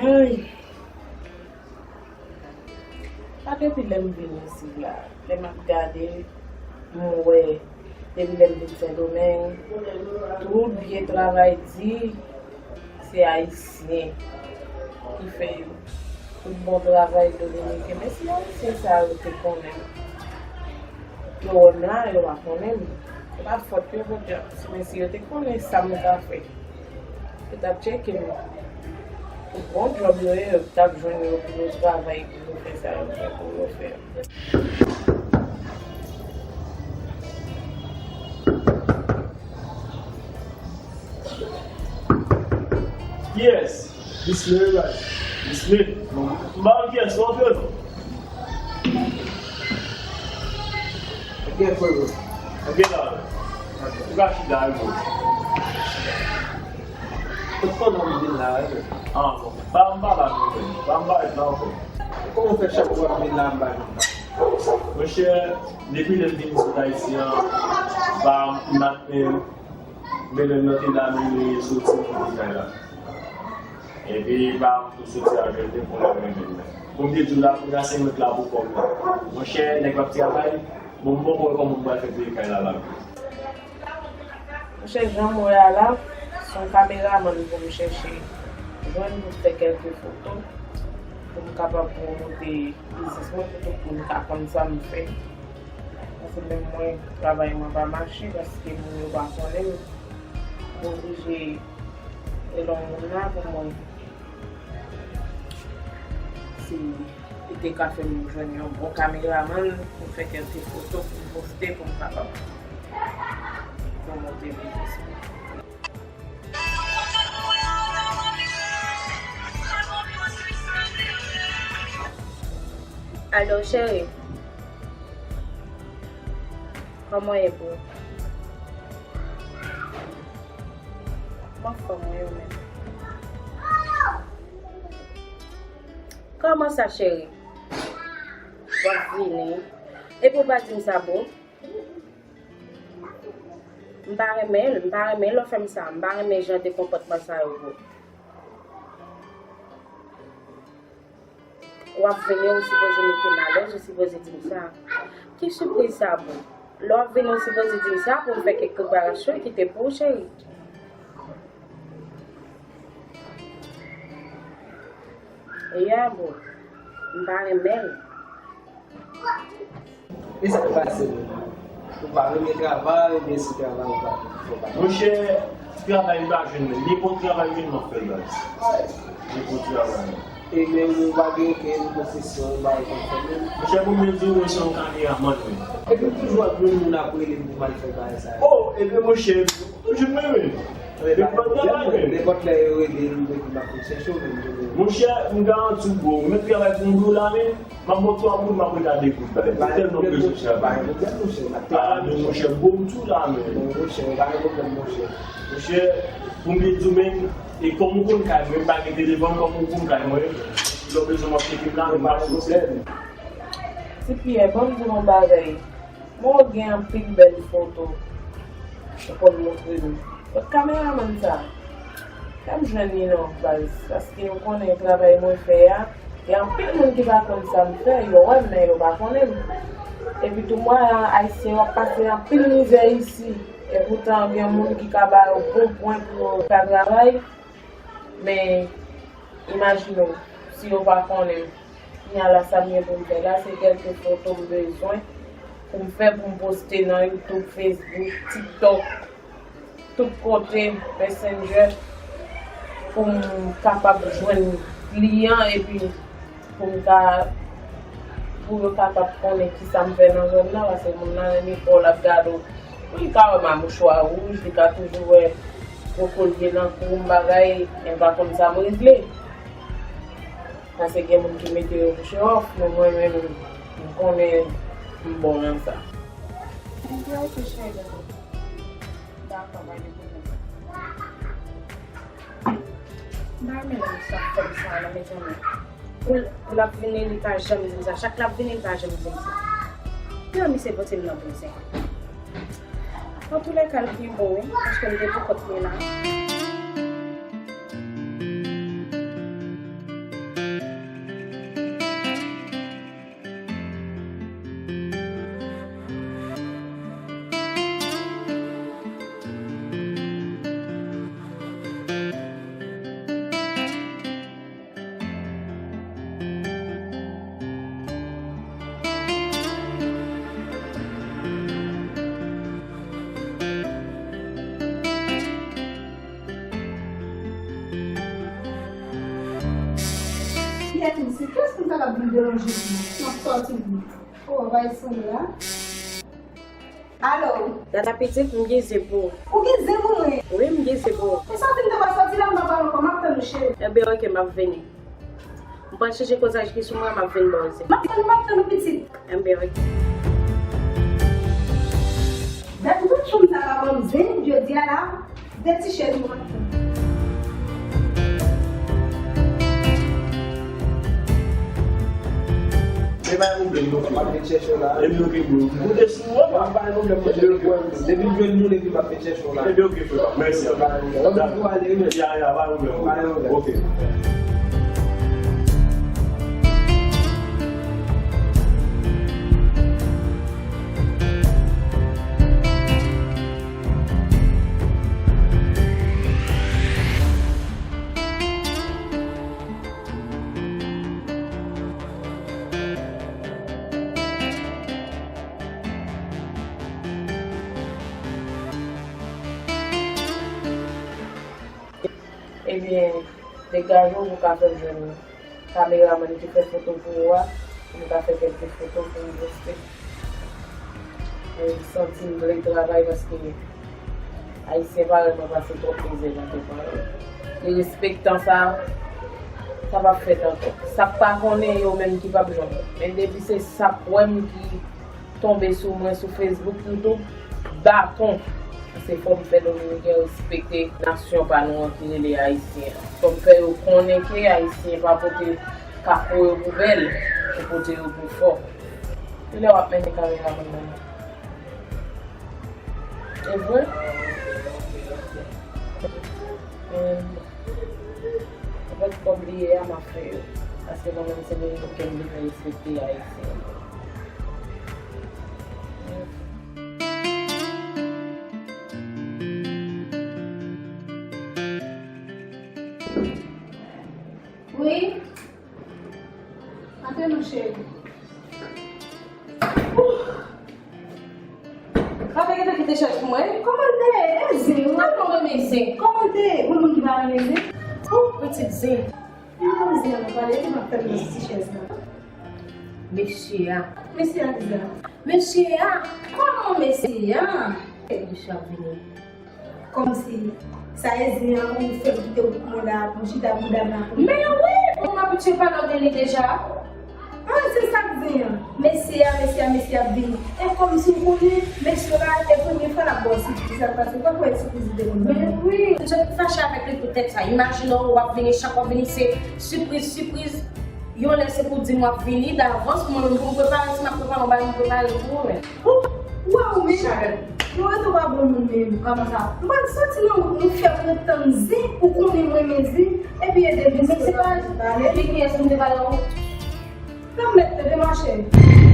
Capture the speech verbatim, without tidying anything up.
Ay. Pa depi lè m vin isit la, lè m ap gade, m wè, depi lè m vin Sendomeng, tout vye travay di, se Ayisyen ki fè yo. Tout bon travay Dominiken. Men si Ayisyen sa yo te konnen, yo wè m la, yo pa konnen m. Se pa fòt yo, podyab. Men si yo te konnen sa m ka fè, yo t ap tcheke m. Tout bon djòb yo ye, yo t ap jwenn yo pou yo travay, pou yo fè sa yo fè pou yo fè. Kiyès? Bismillah. Bismillah. M pa wè kiyès, ou antre non. Ok, frero. Ok, la. Ou ka chita, wi, bro. Tout pandan m vin la, wi. Ah, bon. Ba m pa la, non, frè. Ba m pa la ankò. Kòman w fè chak fwa m vin la, m pa jwenn? Monchè, depi lè m vin sot Ayiti an, ba m, m ap, Belen nan te la, men li soti pou li kay la. Epi, pa m tou soti a jwenn li pou lè mwen menm. Pou m te di w la, kounye a se mwen k la pou kòb la. Monchè, nèg p ap travay, bon, m poko wè kòman m pral fè peye kay la la. Monchè, jan m wè a la, se yon kameramann pou m chèche jwenn pou m fè kèlke foto, pou m kapab pwomote biznis mwen, pou tout moun ka konn sa m fè. Paske menm mwen, travay mwen pa mache, paske moun yo pa konnen m. Mwen oblije rele yon moun la pou mwen. Si li te ka fè m jwenn yon bon kameramann pou m fè kèlke foto pou m poste pou m kapab pwomote biznis mwen. Alo, cheri. Kòman w ye, boo? M anfòm, wi, ou menm? Kòman sa, cheri? W ap vini. Epi w pa di m sa, boo? M pa renmen l, m pa renmen lè w fè m sa, m pa renmen jan de konpòtman sa yo, boo. W ap vini, ou sipoze mete m alèz, ou sipoze di m sa. Ki sipriz sa, boo? Lè w ap vini, ou sipoze di m sa pou m fè kèk preparasyon kite pou ou, cheri. Yeah, boo. M pa renmen l. E sa k pase menm? Ou pa renmen travay oubyen se travay ou pa fè pa? Monchè, travay m pa jwenn menm. Nenpòt travay vin m ap fè l, baz. Nenpòt travay. E men ou pa gen okenn pwofesyon ou pa konn fè menm? Monchè, pou m byen di w, mwen se yon kameramann, wi. Epi w toujou ap jwenn moun ap rele m pou m al fè bagay sa yo. Oh, ebyen monchè, toujou mwen menm. Nenpòt lè yo rele m, epi m ap vin chèche w menm. Monchè, m garanti w, bro, ou mèt travay pou m di w la, men m ap ba w twa goud, m ap ret a de goud, baz. Tèlman m bezwen sa, baz. Ah, men monchè, bro, m tou la, men. Monchè, pa gen pwoblèm, monchè. Monchè, pou m byen di w menm, e kòm ou konn kay mwen, m pa gen telefòn, kòm ou konn kay mwen, lè w bezwen m ap tcheke m la, men m pa sou sèn. Ti Pyè, ban m di w yon bagay. Mwen gen anpil bèl foto ou konn montre m. Kot kameramann sa? Fè m jwenn li non, baz, paske ou konnen travay mwen fè a, gen anpil moun ki pa konn sa m fè, yo wè m, men yo pa konnen m. Epi tou, m wè Ayisyen yo ap pase anpil mizè isi, epoutan gen moun ki ka ba yo bon pwen pou yo ka travay. Men, imajine w, si yo pa konnen m. Kounye a la, sa m gen pou m fè la, se kèlke foto m bezwen pou m fè, pou m poste nan YouTube, Facebook, TikTok, tout kote, Messenger, pou m kapab jwenn kliyan, epi pou m ka, pou yo kapab konnen kisa m fè nan zòn nan, paske moun nan renmen pa w, l ap gade w. Wi, li ka wè m a mouchwa wouj, li ka toujou wè gwo kolye nan kou m, bagay, men pa konn sa m regle. Paske gen moun ki mete yo pou show off, men mwen menm, m konnen m bon nan sa. M te rete cheri, dakò, pa gen pwoblèm. M pa renmen nèg sa ap fè m sa non, mezanmi. Pou l, pou l ap vini, li pa janm di m sa. Chak l ap vini, li pa janm di m sa. Yon misye pote m nan prizon. Antoulèka, l byen bon, wi, paske m te pou kont mwen la. Kèt isi, kiyès moun sa k ap vin deranje m nan sòti m? O, va esonde la. Alo? Dada pitit, m gen zen pou ou. Ou gen zen pou mwen? Wi, m gen zen pou ou. E sòti m te pral sòti la, m pa pale ankò, m ap tann ou, cheri. Enben, oke, m ap vini. M pral chèche kozaj ki sou mwen, m ap vin ba w zen. M ap tann ou, m ap tann ou, pitit. Enben, oke. Dat tout fanm sa pa ban m zen, jodi a la, de ti chèz mwen ap tann. Se pa yon pwoblèm, non, frè. M ap vin chèche w la. E m oke, bro. Ou te sou mwen, pa pa yon pwoblèm, mwen. Depi m jwenn moun epi m ap vin chèche w la. Ebyen, oke, frè, mèsi anpil. Dakò. Ya, ya, pa pwoblèm. Oke. Ebyen, degaje w pou w ka fè m jwenn kameramann ki fè foto pou ou a, pou m ka fè kèlke foto pou m poste. Mwen santi m vle travay paske Ayisyen parèy mwen pase twòp mizè nan tèt mwen. Derespektan sa, sa p ap fèt ankò. Sa k pa konnen yo menm ki p ap jwenn. Men depi se sa k wè m ki tonbe sou mwen sou Facebook, YouTube, baton. Se fò m fè Dominiken respekte nasyon pa nou an ki rele Ayisyen an. Fò m fè yo konnen ke Ayisyen pa pote kako yo pou bèl, yo pote yo pou fò. Kilè w ap mennen kameramann nan? E vre? Anfèt, kòb li ye a, m ap fè yo. Paske mwen menm, se Dominiken m vle fè respekte Ayisyen. Wi. Antre non, cheri. Papa gentan kite chèz pou mwen. Kòman l te ye? E zen, wi. Kòman w renmen zen? Kòman l te ye? Gon moun ki pa renmen zen? Oh, pitit zen. Mwen pa zen an, pale, ki m ap fè nan ti chèz la. Mesye a. Mesye a ki sa? Mesye a? Kòman mesye a? Mesye a vini. Kòmsi sa e zen an ou fè l kite ou pou mwen la pou chita bouda m la pou. Men wi, ou m abitye pale w de li deja. Ah, se sa k zen an. Mesye a, mesye a, mesye ap vini. E kòmsi w konnen, mesye la, e premye fwa l ap ba w sipriz la, paske w pa kwè sipriz li te konn ban. Men wi. Ou te fache avèk li pou tèt sa. Imajine w, w ap vini, chak w ap vini, se sipriz, sipriz. Yon lè se pou di m w ap vini davans, mwen menm pou m prepare, si m ap prepare yon bagay, m prepare l pou ou menm. Ou, ou wè ou menm? Charèt. Nou rete w pa bon moun menm. Kòman sa? M pral soti nan wout, nou fè w ret tann zen, ou konnen m renmen zen, epi ede m. Men se pa, men kiyès m te pale w? Tann mèt te demache.